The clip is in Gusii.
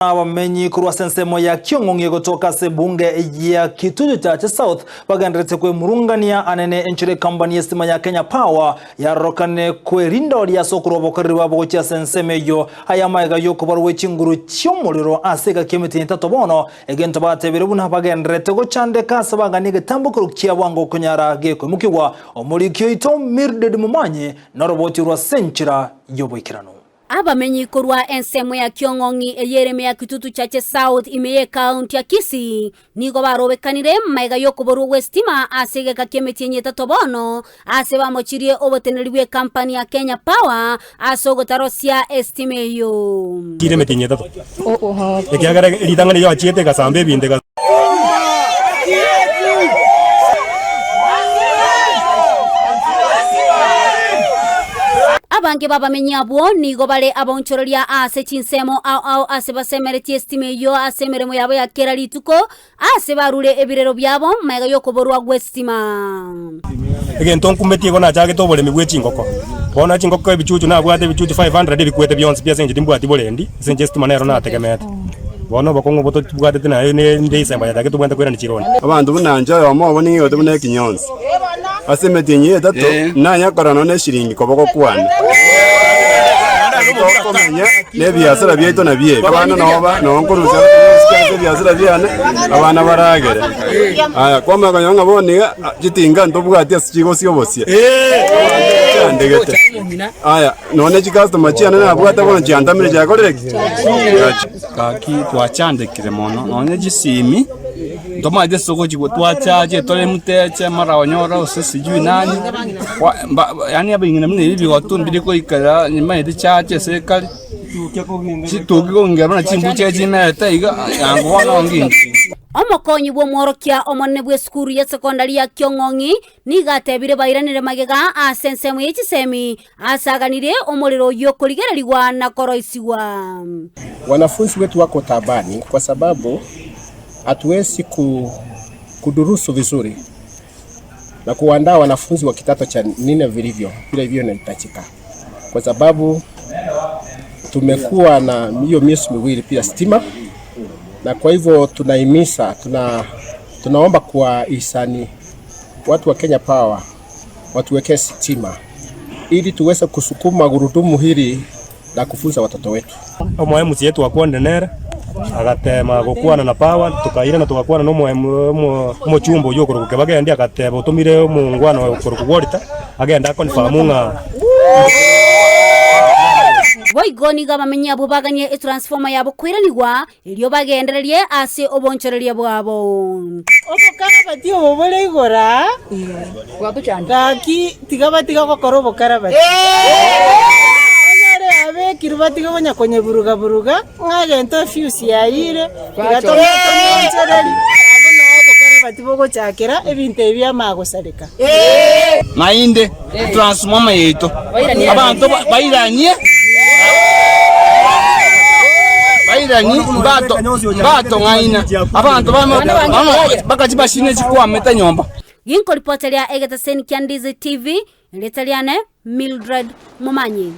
Abamenyi korwa ase ensemo ya Kiong'ong'i egotoka ase ebunge ya Kitutu Chache South bagendererete kwemurungania anene enchera ekambani y'esitima ya Kenya Power yarorokane kwerindoria ase okorwa obokoreri bwabo gochia ase ensemo eyio aya amaega y'okobarwa gwe chinguru chi'omorero ase egaki y'emetienyi etato bono egento batebire buna bagendererete gochandeka ase baganie egetambokero kia bwango konyara gekoimokigwa. Omoriki oito Mildred Momanyi noroboti orwa ase enchera y'oboikeranu. Abamenyi korwa ensemo ya Kiong'ong'i ey'ereme ya Kitutu Chache South ime y'ekaunti ya Kisii nigo barobekanire magega y'okoborwa gw'esitima ase egeka ki'emetienyi etato bono ase bamochirie oboteneneri bw'ekampani ya Kenya Power ase ogotarosia esitima eyio. Chire emetienyi etato, ekiagera ritang'ani riria achiete egasamba ebinto ega. Abange b'abamenyi abwo nigo bare abaonchoreria ase chinsemo ao ao ase basemeretie esitima eyio ase emeremo yabo ya kera rituko, ase barure ebirero biabo magega y'okoborwa gw'esitima. Egento nkumetie igo nachagete oboremi bwe chingoko. Bono chingoko ebichuchu nabwate ebichuchu 500 ebikwete bionsi pi ase eng'encho timbwati borendi, ase eng'encho esitima nero nategemete. Bono obokong'u obo tobwatete naye ne December yachakete tobwenerete koirania chironi. Abanto buna inche oyomo obo ning'igwete buna ekinyonsi. Ase emetienyi eye etato nanye korora nonya neshiringi koboko kwane. Tokomenya nebiasara biaito nabio ebi. Abana nabo ba nabo nkorusia ekinyonsi kiane ase ebiasara biane, abana baragere. Aya, kwamanya konyora ng'a bono iga chitinga ntobwati ase chigosia obosie. Abanto bachandegete. Aya, nonya ne chicustomer chiane nabwate bono chiantamire chiakorire ki? Chiachi. Gaki twachandekire mono, nonya chisimi, ntomanyete ase togochigwa twachache tore muteche mara onyore gose sijui nani, kwa mba yaani abang'ina buna ebi ebigotu mbiri koikera nimanyete chache ase ekare, chituki kongera buna chimbuche chimerete iga yango bono nginki. Omokonyi bw'omworokia omonene bw'esukuru ya sekondari ya Kiong'ong'i nigo atebire bairanere magega ase ensemo ye chisemi Asaganirie omorero oyio korigererigwa na koroisigwa. Wanafunzi wetu wako taabani kwa sababu hatuwezi kudurusu vizuri na kuandaa wanafunzi wa kidato cha nne vilivyo vile hivyo inahitajika, kwa sababu tumekuwa na hiyo miezi miwili bila stima, na kwa hivyo tunahimiza tuna, tunaomba kwa hisani watu wa Kenya Power watuwekee sitima ili tuweze kusukuma gurudumu hili la kufunza watoto wetu. Omoe MCA twakwanire nere, agatema gokwana na Power, tokairana togakwana na omoe omo omochumba oyio okorokwa Kibagendi, agateba otomire omongwana oyo okorokwa Walter, agende aconfirm ng'a. Boigo nigo abamenyi abwo baganie etransformer yabo koiranigwa, Erio bagendererie ase obonchoreria bwabo. Obokarabati obo bore igoro aa, gaki tiga batiga gokora obokarabati. Onyore yabekirwe batige konya konyeburuga-buruga, ng'a egento efuse yayiire, tiga tomionchoreri, abwo noo obokarabati bogochakera ebinto ebi biamagosareka. Naende transformer yaito abanto bairanie bairanie mbato mbatong'aina abanto mpaka chimashini chikwamete nyomba. Ginkoripoteria egetaseni kia Ndizi TV, erieta riane Mildred Momanyi.